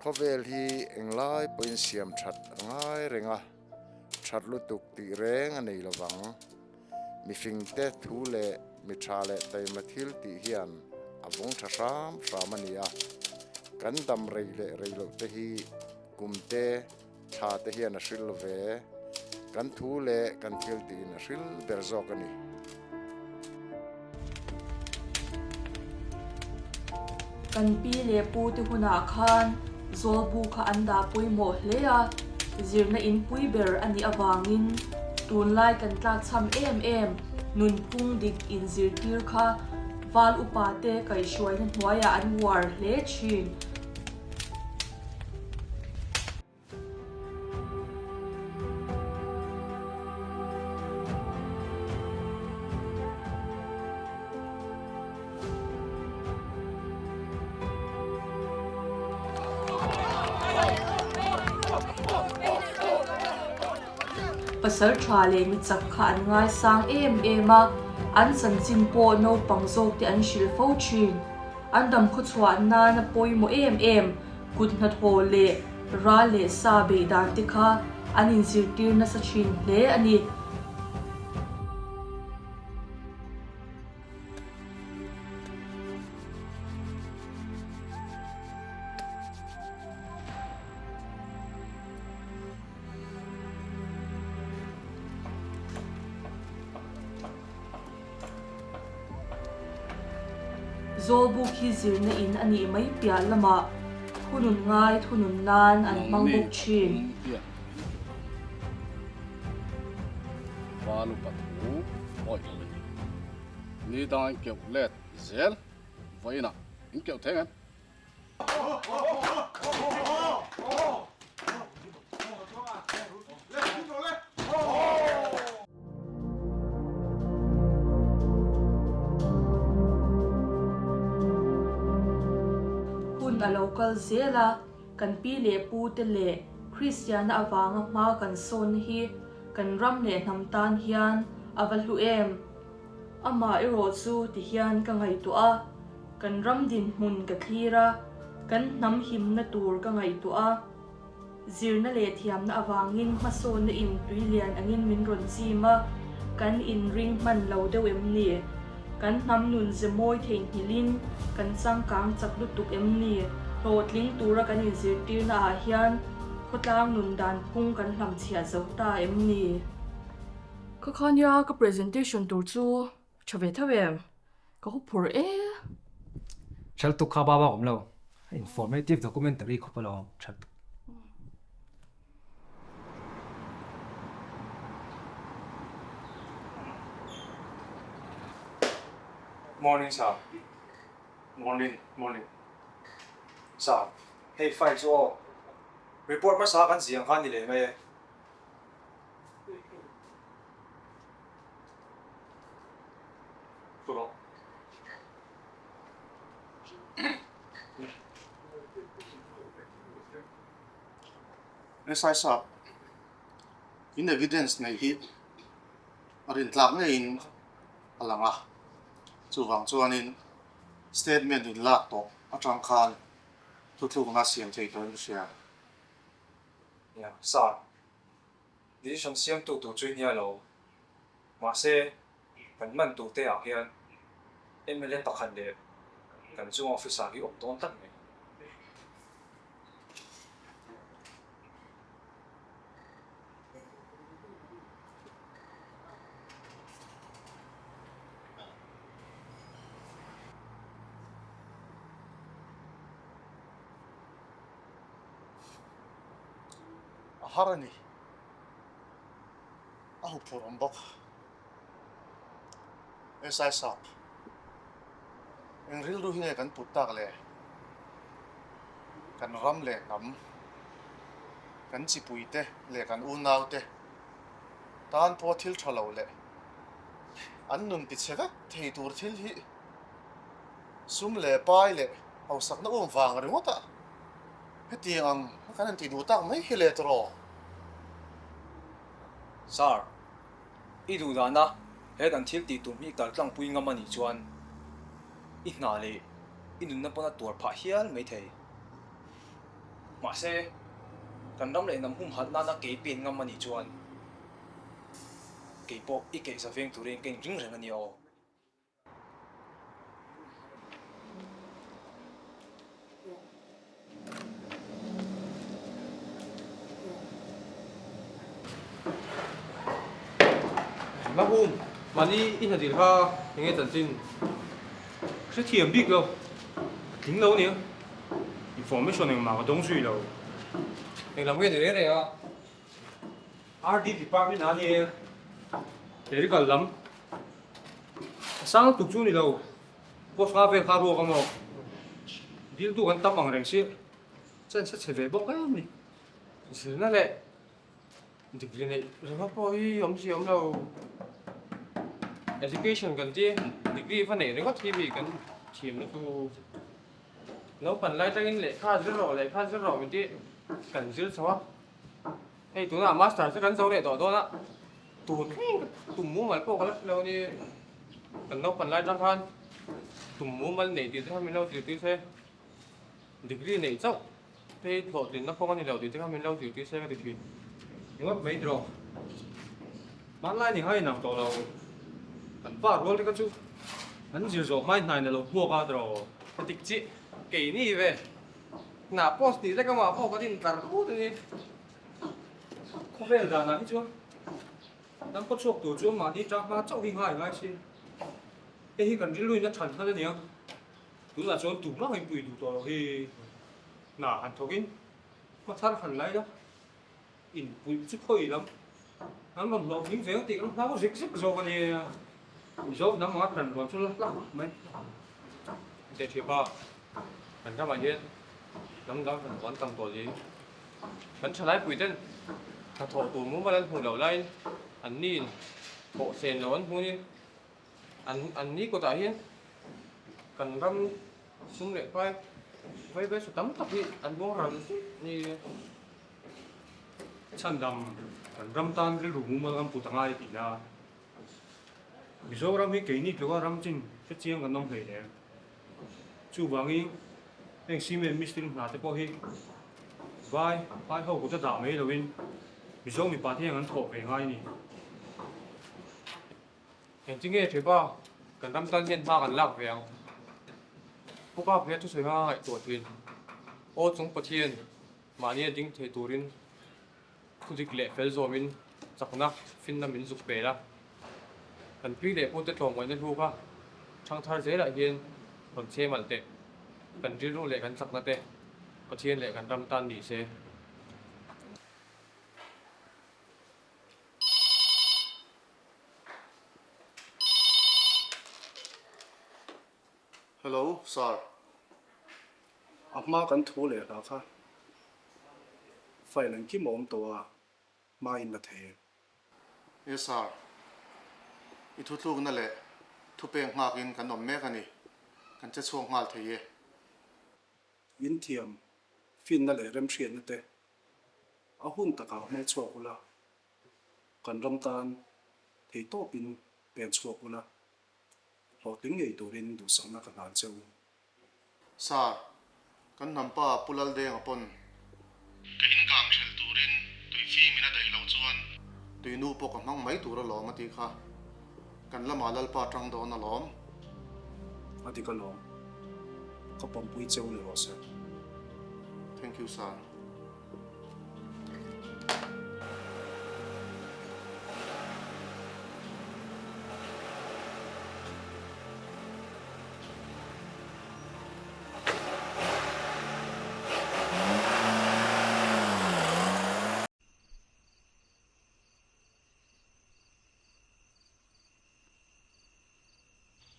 Khawvel hi englai pawhin siam that a ngai reng a, that lutuk tih reng a nei lovang. Mifingte thu leh mi tha leh taima thil tih hian a vawng tha hram hram a ni a, kan dam rei leh rei loh te hi kum te, thla te hian a hril lo ve. Kan thu leh kan thil tiin a hril ber zawk a ni. Kan pi leh pu te hunah khan Zawlbu kha an dah pawimawh hle a, zirna inpui ber a nih avangin tunlai kan tlakchham em em nunphung dik inzirtir kha val upa te kaihhruaina hnuaiah an uar hle thin. Pasal tha leh mi chak kha an ngaisang em em a, an chanchin pawh naupang zawkte an hrilh fo thin. An damkhawchhuah nana pawimawh em em. Kut hnathawh leh ral leh sa beih dan te kha an inzirtir nasa thin hle a ni. Zawlbuk hi zirna in a nih mai piah lamah thunun ngai thunun nan an hmang bawk thin. Hun a lo kal zel a, kan pi leh pu te leh Kristianna avanga hma kan sawnna hi kan ram leh hnam tan hian a va hlu em? Amah erawh chu ti hian ka ngaihtuah a. Kan ram dinhmun ka thlir a, kan hnam himna tur ka ngaihtuah a. Zirna leh thiamna avangin hmasawnna in tui lian angin min rawn chim a, kan inring hman lo deuh em ni? Kan hnam nun ze mawi theihnghilhin kan changkang chak lutuk em ni? Hlawhtling tura kan inzirtirna ah hian khawtlang nun dan phung kan hlamchhiah zo ta em ni? Ka khania ka presentation tur chu tha ve tho em? Ka hu phur e. Thal tuk kha ba bak awm lo. Informative documentary khawp alawm thal tuk. Morning sir. Morning, morning. Sir, hei file chu aw. Report hmasa kan ziang kha ni leh mai e. SI sap in evidence nei hi a rintlak ngeiin a lang a, chuvang chuanin statement in lak tawh atang khan thuthlukna siam thei turin ka hria. Nia, sir. Decision siamtu tur chu i nia lo. Mahse, kan man tur te ah hian mla pakhat leh kan chung officer hi awm dawn tlat mai. A har a ni. A huphurh awm bawk. SI Sap, Eng rilru hi nge kan put tak le? Kan ram leh hnam, kan chipuite leh kan unaute tan pawh thil tha lo leh an nun tichhe vek thei tur thil hi sum leh pai leh hausakna um vang ringawt a hetiang ang kan han tih duh tak mai hi le tawh. Sir, i duh dana he kan thil tih tum hi kal tlangpui ngam a nih chuan i hna leh i nunna pawn a tuar phah hial mai thei. Mahse, kan ram leh hnam humhalh nana kei pen ngam a nih chuan kei pawh i keih za veng turin ka inring reng a nia aw. Mahum, mahni i hna dil kha eng nge chanchin? Ka hrethiam bik lo, a tling lo ania. Information engmah ka dawng zui lo. Englam nge ni reng reng a? RD department ah ania, clerical lam. A sang tuk chu ni lo, post nga vel kha ruak a maw? Diltu kan tam ang reng si, chance a chhe ve bawk em ni. Zirna leh degree neih ringawt pawh hi awmzia awm lo. Education kan ti, degree va neih ringawt hi mi kan thiamna chu naupang lai tangin lehkha zir rawh lehkha zir rawh min ti kan zir chho a. Hei tunah master chu kan zo leh tawh dawn a, tun thleng ka tum mumal pawh ka la hre lo a ni. Kan naupang lai atang khan tum mumal nei tih te kha min lo zirtir se, degree neih chauh phei hlawhtlinna kawng a ni lo tih te kha min lo zirtir se ka ti thin. Ringawt mai tiraw? Hmanlai ni kha inang tawh lo. Kan pa rual te kha chu an zir zawh hmai hnaiin a lo hmuak a tiraw? Ka dik chiah, keini ve. Hnah post tih lek amah pawh kan intlar rut a ni. Khawvel danah hi chuan dam khaw chhuak tur chuan mahni tang hma chauh hi ngai ngai si. Hei hi kan rilruin a than hman a nia. Tunah chuan tumah in pui duh tawh loh hi hna han thawkin hma thar han lai la, inpuih chu khawi lam an rawn hlawh hming veng tih kan hlau zek zek zawk a nia. Mizo hnam anga hran ruan chu la hlak mai. Teh ṭhiap a, kan ramah hian hnam dang hran ruan tam tawh zing. Kan ṭhalaipui ten hnathawh tur mumal an hmuh loh laiin anniin thawh sen loh an hmu ni. An anni kawtah hian kan ram sum leh pai vaivai sa tam tak hi an buang ral zut ni. Chhandam kan ram tan rilru mumal an put a ngai tihna. Mizoram hi keini tluka ram chin hrechiang kan awm hleinem. Chuvangin heng cement mistiri hna te pawh hi vai vai ho kut a dah mai loin Mizo mipa te hian an thawh ve ngai a ni. Engtin nge Thipa kan ram tan hian hma kan lak ve ang? Pu Kap hian thusawi hma ngaihtuah thin. Aw chung Pathian mahni a ding thei turin Thudik leh fel zawmin chakna finna min zuk pel a, kan pi leh pute tlawmngaihna hlu kha thangthar zelah hian rawn chhem alh teh. Kan rilru leh kan chakna te Pathian leh kan ram tan ni se. Hello, Sir. A hma kan thu leh hla kha file engkim a awm tawh a, hma in la thei em? Yes sir. I thutlukna leh thupek nghakin kan awm mek a ni. Kan che chhuak nghal thei e. In thiam, finna leh remhriatna te a hun takah hmang chhuak ula, kan ram tan theitawpin pen chhuak ula, hlawhtling ngei turin duhsakna ka hlan che u. Sir, kan hnampa Pu Laldenga pawn. Ka in kang hrelh turin tui fim in a daih loh chuan. Tui nu pawh ka hmang mai tur alawm a tih kha. Kan lamah Lalpa tang dawn alawm. A dik alawm. Ka pawmpui cheu ni rawh se. Thank you sir.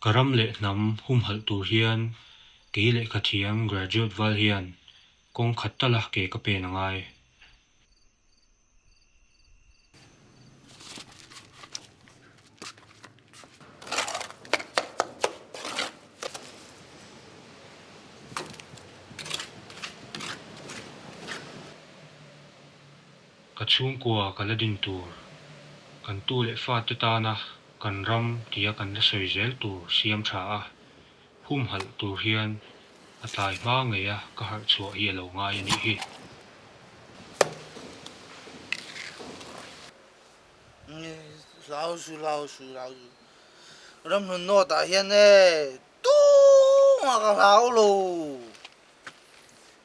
Ka ram leh hnam humhalh tur hian kei lehkha thiam graduate val hian kawng khat tala ke ka pen a ngai. Ka chhungkua ka la din tur, kan tu leh fate tana kan ram tia kan la sawi zel tur siam tha a, humhalh tur hian a tlai hma ngei a ka harh chhuah hi a lo ngai a nih hi. Hlau su hlau su hlau su. Ramhlun North ah hian e tumah ka hlau lo.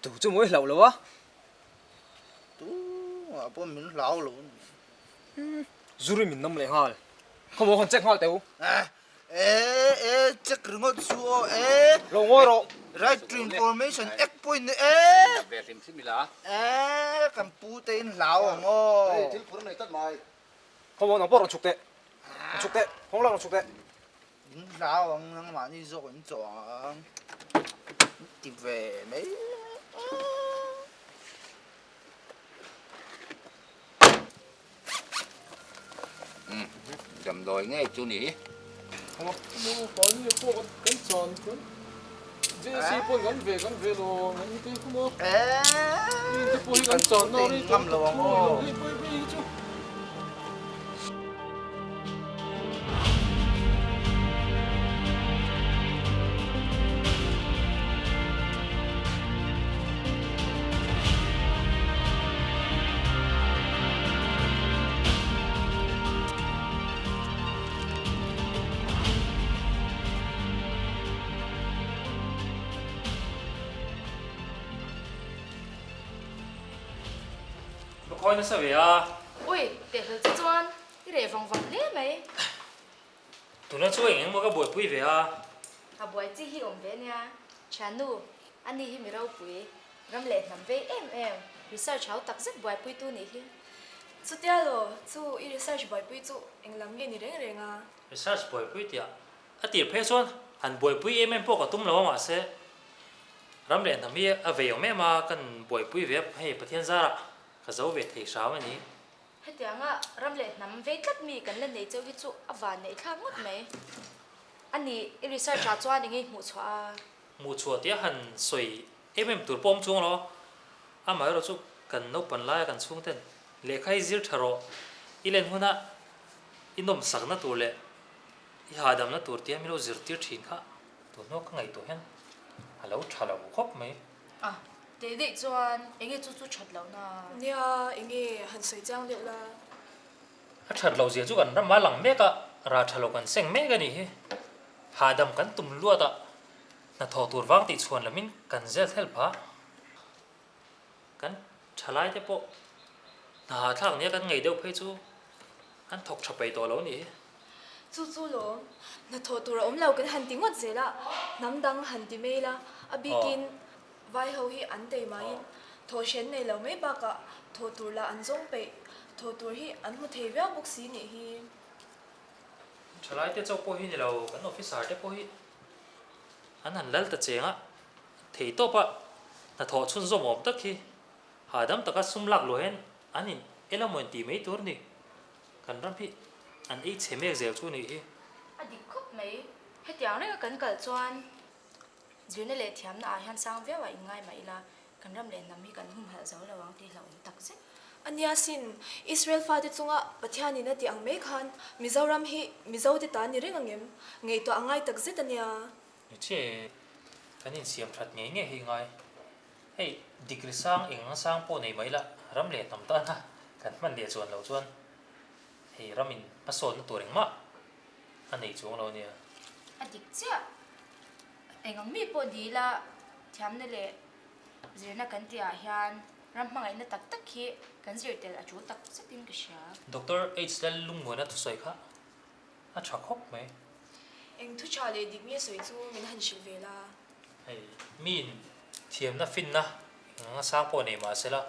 Tu chu mawi hlauh lo a. Tumah pawh min hlau lo a ni. Zuri min nam leh nghal. Khawmaw han check nghal teh u. E e check ringawt chu aw e. Lo ngawi rawh. Right to information act pawh in e. Ve hlim hlim ila. E kan pu te in hlau ang aw. Hei thil phur nei tlat mai. Khawmaw nang pawh rawn chhuk teh. Rawn chhuk teh. Hawng lak rawn chhuk teh. In hlau ang nangmahni zawk in chawh ang. Ti ve mai. Damdawi ngei chu ni. Ka khawi nasa ve a. Ui, tehhlel che chuan i reh vang vang hle mai. Tuna chu eng engmaw ka buaipui ve a. A buai chi hi awm ve nia. Thiannu, ani hi mi ropui, ram leh hnam vei em em, research hau tak zet buaipui tu nih hi. Chutia lo, chu i research buaipui chu eng lam nge ni reng reng a? Research buaipui tiah a tir phei chuan han buaipui em em pawh ka tum lo a mahse ram leh hnam hi a vei awm em a kan buaipui ve a hei Pathian zarah ka zo ve thei hram a ni. Hetianga ram leh hnam vei tlat mi kan la nei cheu hi chu a van neih thlak ngawt mai. A nih, i research ah chuan eng nge hmuh chhuah a? Hmuh chhuah tia han sawi em em tur pawh awm chuang lo. Amaherawh chu kan naupan laia kan chhungten lehkha hi zir tha rawh, i len huna i nawmsakna tur leh i hahdamna tur tia min lo zirtir thin kha tun hnuah ka ngaihtuah hian a lo tha lo khawp mai. A, teh daih chuan enge chu chu that loh na? Nia, enge han sawi chiang deuh la. A that loh zia chu kan ram a lang mek a, rah tha lo kan seng mek a nih hi. Hahdam kan tum luat a, hnathawh tur vang tih chhuan lamin kan zel thlel phah. Kan thalai te pawh hna hahthlak nia kan ngei deuh phei chu an thawk tha peih tawh lo a nih hi. Chu chu lawm, hnathawh tur a awm lo kan han ti ngawt zel a, hnam dang han ti mai la, a bikin vai ho hi an tei maiin thawh hren nei lo mai bakah thawh tur lah an zawng peih, thawh tur hi an hmu thei viau bawk si nih hi. Thalai te chauh pawh hi ni lo, kan officer te pawh hi an han lal ta cheng a, thei tawp a hnathawh chhunzawm awm tak hi hahdam taka sum lak luah hian an in elaw tih mai tur a ni. Kan ram hi an ei chhe mek zel chu nih hi. A dik khawp mai. Hetiang renga kan kal chuan zirna leh thiamna ah hian sang viau ah inngai mah ila kan ram leh hnam hi kan humhalh zo lo ang tih hlauhawm tak zet. A nia sin, Israel fate chunga Pathianin a tih ang mai khan Mizoram hi Mizote ta ni reng angem? Ngaihtuah a ngai tak zet a nia. Ni chiah e, kan insiam that ngei ngei hi ngai. Hei, degree sang eng sang pawh nei mai la, ram leh hnam tana kan hman leh chuan loh chuan hei ramin hmasawnna tur engmah a nei chuang lo ania. A dik chiah. Eng ang mi pawh ni ila thiamna leh zirna kan tihah hian ram hmangaihna tak tak hi kan zir tel a tul tak zetin ka hria. Doctor H Lallungmuana thusawi kha a tha khawp mai. Eng thu tha leh dik nge sawi chu min han hrilh ve la. Hei, miin thiamna finna eng anga sang pawh nei mah sela,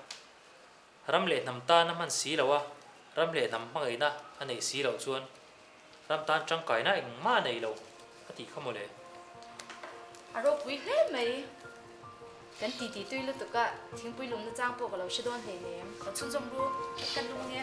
ram leh hnam tan a hman si lo a, ram leh hnam hmangaihna a neih si loh chuan ram tan tangkaina engmah a nei lo a tih kha mawle. A ropui hle mai. Kan titi tui lutuk a, thingpui lumna chang pawh ka lo hre dawn hleinem. Ka chhunzawm ru, kan lung e.